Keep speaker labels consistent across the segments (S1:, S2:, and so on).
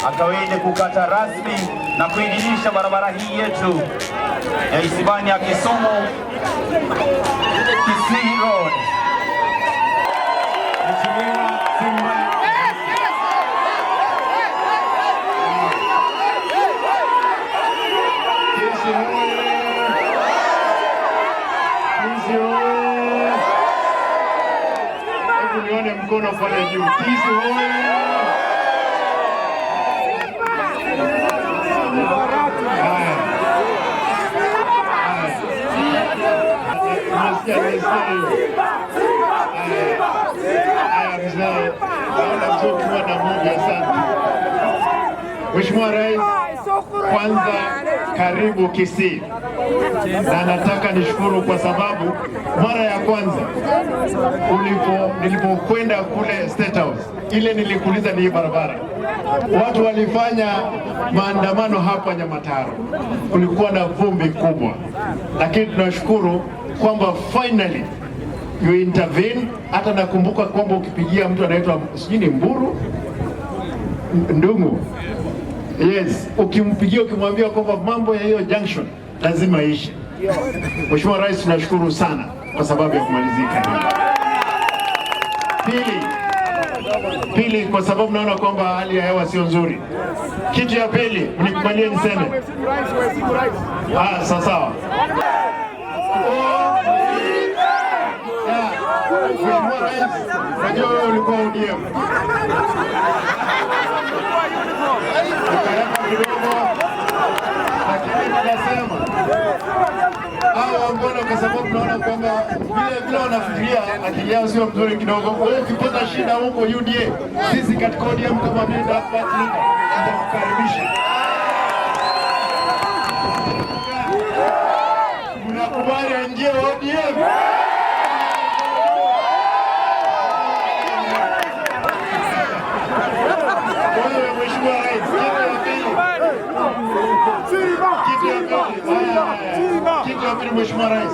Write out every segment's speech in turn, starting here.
S1: Akaweze kukata rasmi na kuidhinisha barabara hii yetu ya Isibania Kisumu Kisii Road.
S2: Mheshimiwa Simba. Kisii oye! Kisii oye! Hebu nione mkono pale juu. Kisii oye! Haya. Haya. Nimesikia, nimesikia hiyo. Haya. Haya mzee, naona mzee ukiwa na Mungu, asante. Mheshimiwa Rais, kwanza karibu Kisii, na nataka nishukuru kwa sababu mara ya kwanza nilipokwenda kule State House, ile nilikuuliza ni hii barabara, watu walifanya maandamano hapa Nyamataro, kulikuwa na vumbi kubwa, lakini tunashukuru kwamba finally you intervene. Hata nakumbuka kwamba ukipigia mtu anaitwa sijui ni Mburu Ndungu, yes, ukimpigia ukimwambia kwamba mambo ya hiyo junction lazima ishe. Mheshimiwa Rais, tunashukuru sana kwa sababu ya kumalizika hii. Pili, kwa sababu naona kwamba hali ya hewa sio nzuri. Kitu ya pili, mnikubalie niseme. Ah, sawa sawa. Yeah. Mheshimiwa Rais, unajua wewe ulikuwa ODM ukaenda kidogo, lakini tunasema hao wangwana, kwa sababu tunaona kwamba vile vile wanafikiria akili yao sio mzuri kidogo. Wewe ukipata shida huko UDA, sisi katika ODM kama mimi na tutakukaribisha. Mnakubali aingie ODM? Kwa hiyo Mheshimiwa Rais, kitu ya pili, Mheshimiwa Rais,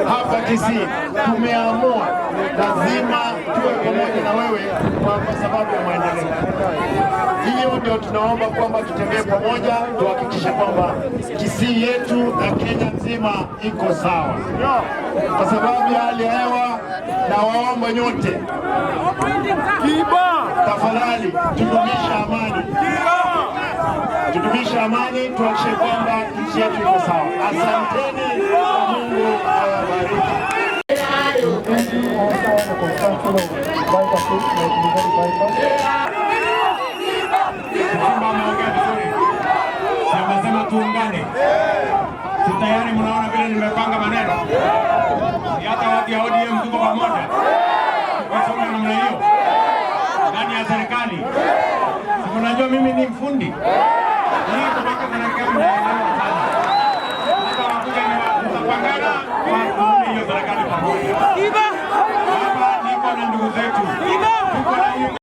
S2: hapa Kisii tumeamua lazima tuwe pamoja na wewe kwa sababu ya maendeleo. Hiyo ndio tunaomba kwamba tutembee pamoja, tuhakikishe kwamba Kisii yetu na Kenya nzima iko sawa. Kwa sababu ya hali ya hewa, na waomba nyote tafadhali tudumishe amani, tudumishe amani, tuhakikishe kwamba nchi yetu iko sawa. Asanteni na Mungu awabariki.
S3: Simba ameongea vizuri, si amesema tuungane? Si tayari mnaona vile nimepanga maneno? Si hata watu ya ODM tuko pamoja, tukisonga namna hiyo ndani ya serikali. Si mnajua mimi ni mfundi hii, kutoka mwelekeo mnaelewa sana. Sasa wakuja ni tutapangana tuunde hiyo serikali pamoja. Hapa niko na ndugu zetu, tuko na